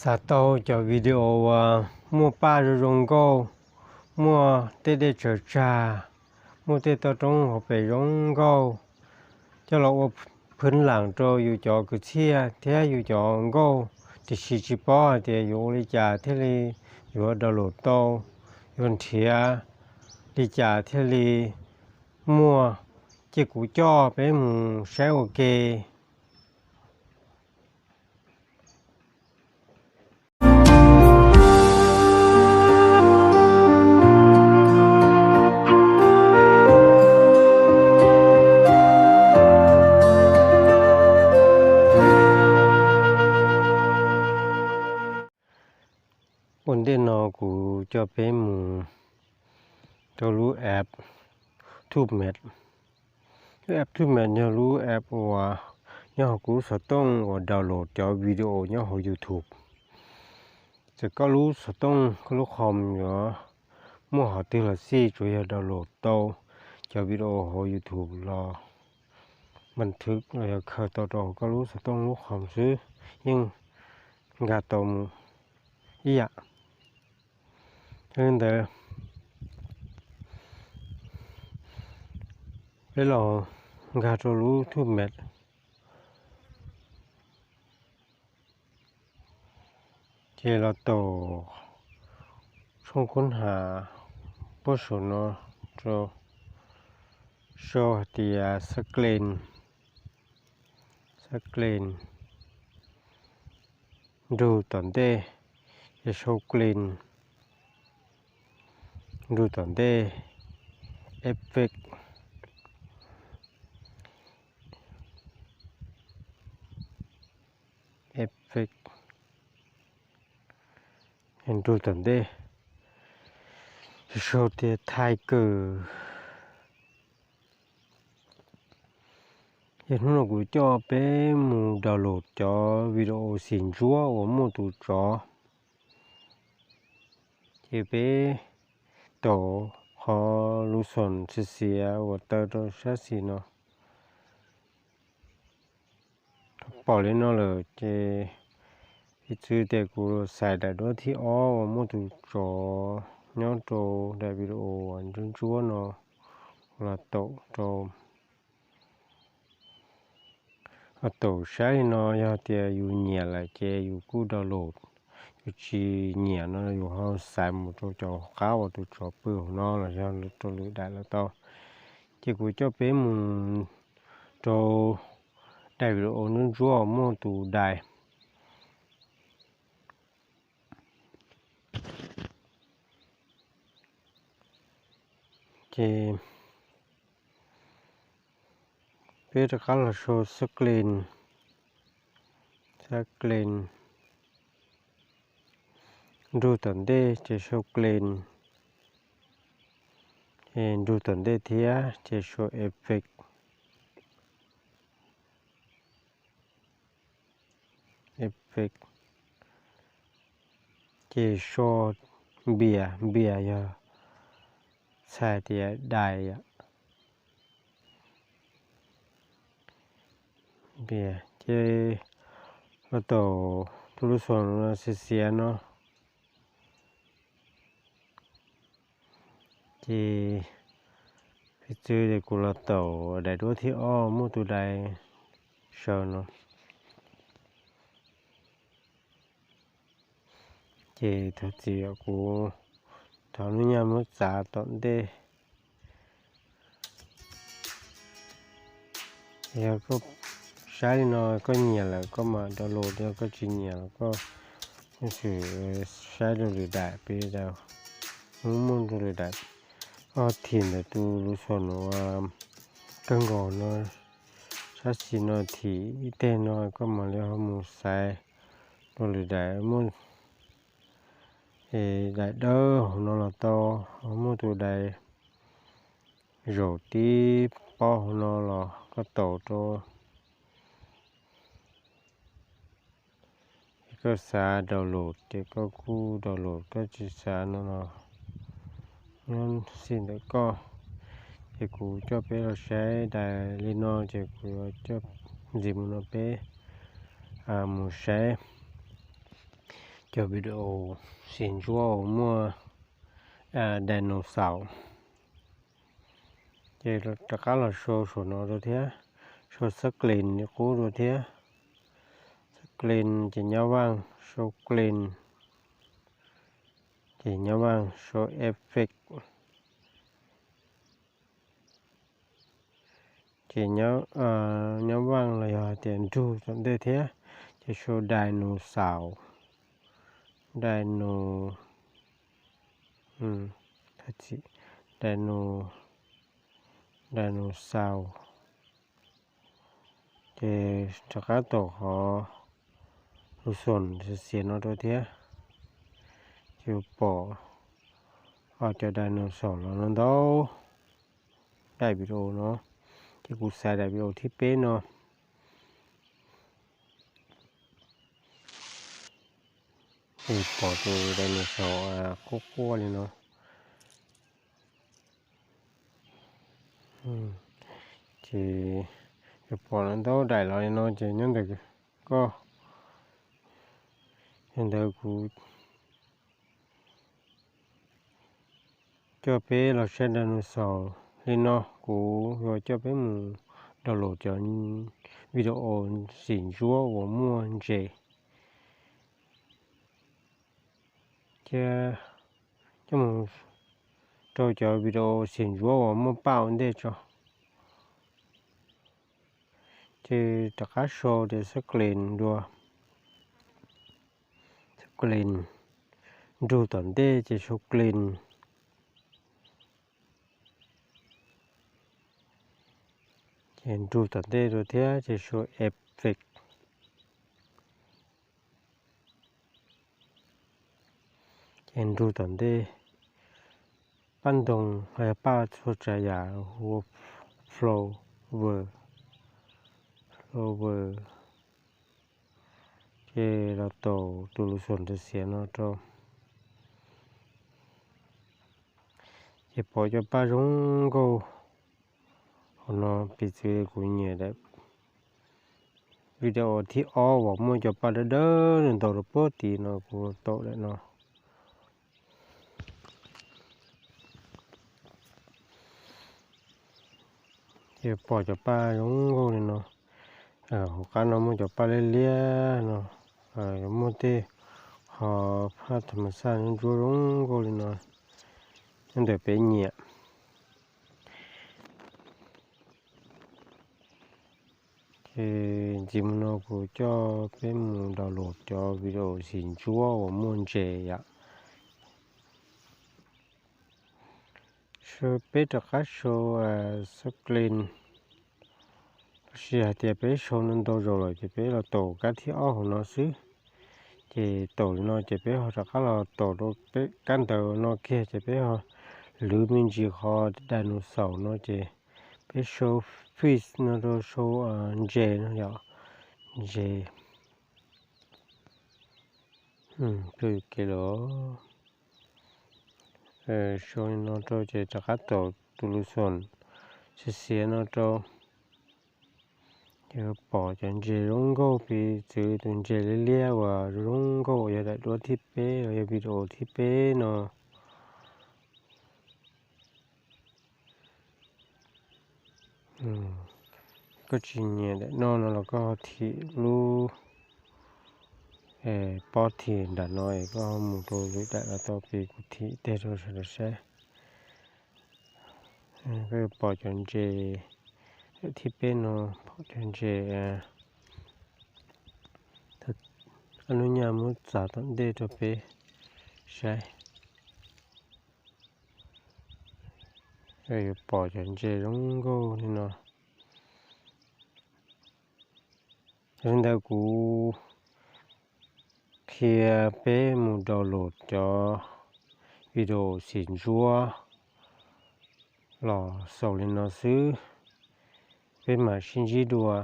Tau cov video uas muaj paj zoo zoo nkauj, muaj tej dej tsaws tsag, muaj tej toj roob hauv pes zoo nkauj coj los ua phwv lam rau yus cov kwv txhiaj thiab yus cov nkauj, tiam sis tsis paub hais tias yuav ua li cas thiaj li yuav download tau, yuav nrhiav li cas thiaj li muaj, ces kuv coj peb mus saib ua ke. Ua ntej no kuv coj peb mus rau lub app TubeMax. Lub app TubeMax yog lub app uas nyob hauv kuv lub xov tooj uas download cov video nyob hauv YouTube. Txawm koj lub xov tooj koj lub com yuav muaj qhov twg los xij, tsuas yog download tau cov video hauv YouTube los npa thwv los yog khaws tau rau hauv koj lub xov tooj lub com xwb, yeej nkag tau mus ib yam. Yog li ntawd, peb los nkag rau lub TubeMax, ces los taum tshooj kub ham puag saum no rau, sau hais tias Xab Klen, Xab Klen, nrug tom ntej, ces sau Klen, nrug tom ntej, effect, effect, nrug tom ntej, sau tias Tiger. Yog hnub no kuv coj peb mus download cov video xim ntsuab uas muaj tus tsov, ces peb taum qhov lus xoom xiav xiav uas taw rau sab xis no. Thaum pom li no lawm ces piv txwv tias kuv xaiv daim duab thib ob uas muaj tus tsov nyob rau daim video uas ntsuab ntsuab no los taum rau. Ho taum saib li no, yog tias yus nyiam lawm ces yus kuj download, yus tsis nyiam no yus ho xaiv mus rau cov qab uas tus tsov pw hauv no los yog rau lwm daim los tau. Ces kuv coj peb mus rau daim video ntsuab ntsuab muaj tus dais. Ces peb rov qab los sau Xab Klen, Xab Klen, nrug tom ntej ces sau Klen, ces nrug tom ntej thiab ces sau Effect, Effect, ces sau Npias, Npias yog txhais tias dais yom. Npias ces los taum tus lus xoom no xiav xiav no. Ces piv txwv ces kuv los taum daim duab thib ob muaj tus dais sawv no. Ces thov txim, kuv thov lub nyaj muab txav tom ntej. Yog koj saib li no koj nyiam lawm koj mam download, yog koj tsis nyiam los koj yeej xwm saib rau lwm daim, peb muab rau lwm daim. Koj thim ntawm tus lus xoom no kawg nkaus no, sab xis no thim ib teg no koj mam li ho mus xaiv rau lwm daim. Muaj daim dawb hauv no los tau, muaj tus dais zaum tib pob hauv no los koj taum rau. Ces koj xav download ces koj kuj download, koj tsis xav no los nyob xij ntawm koj. Ces kuv coj peb los saib dais li no ces kuv yuav coj ntxiv mus no peb mus saib. cov video xim ntsuab uas muaj dinosaur. Ces rov qab los sau saum no rau thiab, sau xab clean li qub rau thiab. Xab clean ces nyob vaj, sau clean ces nyob vaj, sau effect ces nyob vaj los yog hais tias nrug tom ntej thiab, ces sau dinosaur, dino, dino, dinosaur. Ces rov qab tom qhov lus xoom xiav xiav no rau thiab, ces yuav pom cov dinosaur los no ntau daim video no. Ces kuv xaiv daim video thib peb no, ces pom tus dinosaur quaj quaj li no. Ces yuav pom los ntau daim los li no ces nyob ntawm koj. Yog ntawd kuv coj peb los saib dinosaur li no, kuv yuav coj peb mus download cov video xim ntsuab uas muaj ntses thiab coj mus rau cov video xim ntsuab uas muaj paj ua ntej tso. Ces rov qab sau tias xab clean dua, xab clean, nrug tom ntej ces sau clean. Ces nrug tom ntej rau thiab ces sau effect. Ces nrug tom ntej paj ntoo los yog paj txhua tsav yam hu ua flower, flower. Ces los taus tus lus xoom xiav xiav no rau. Ces pom cov paj zoo nkauj hauv no, piv txwv kuv nyiam daim video thib ob uas muaj cov paj dawb dawb ntau rau puag tid no, kuv taus daim no. Ces pom cov paj zoo nkauj li no. Hauv qab no muaj cov paj liab liab no, muaj tej qho phaj tham ma xaj ntsuab zoo nkauj li no nyob ntawm peb nyiam. Ces ntxiv mus no kuv coj peb mus download cov video xim ntsuab uas muaj ntses yom. Peb rov qab sau xab clean, los sis hais tias peb sau no ntau zaus lawm ces peb los taus kab thib ob hauv no xwb. Ces taus li no ces peb ho rov qab los taus rau peb kab ntawv no kiag ces peb ho lwv me ntsis qhov dinosaur no ces peb sau fish no rau, sau ntses no yom, ntses. Kev los sau li no rau ces rov qab taus tus lus xoom xiav xiav no rau. Ces pom cov ntses zoo nkauj, piv txwv tus ntses liab liab uas zoo nkauj uas yog daim duab thib peb los yog video thib peb no. Koj tsis nyiam daim no no los koj ho thim lub pob thim nram no es koj ho mus rau lwm daim los tau, piv kuv thim tej rau sawv daws saib. Koj yuav pom cov ntses thib peb no, pom cov ntses, ob lub nyaj muab txav tom ntej rau peb saib. Yuav pom cov ntses zoo nkauj li no. Yog li ntawd kuv qhia peb mus download cov video xim ntsuab los xaus li no xwb. Peb mam sib ntsib dua.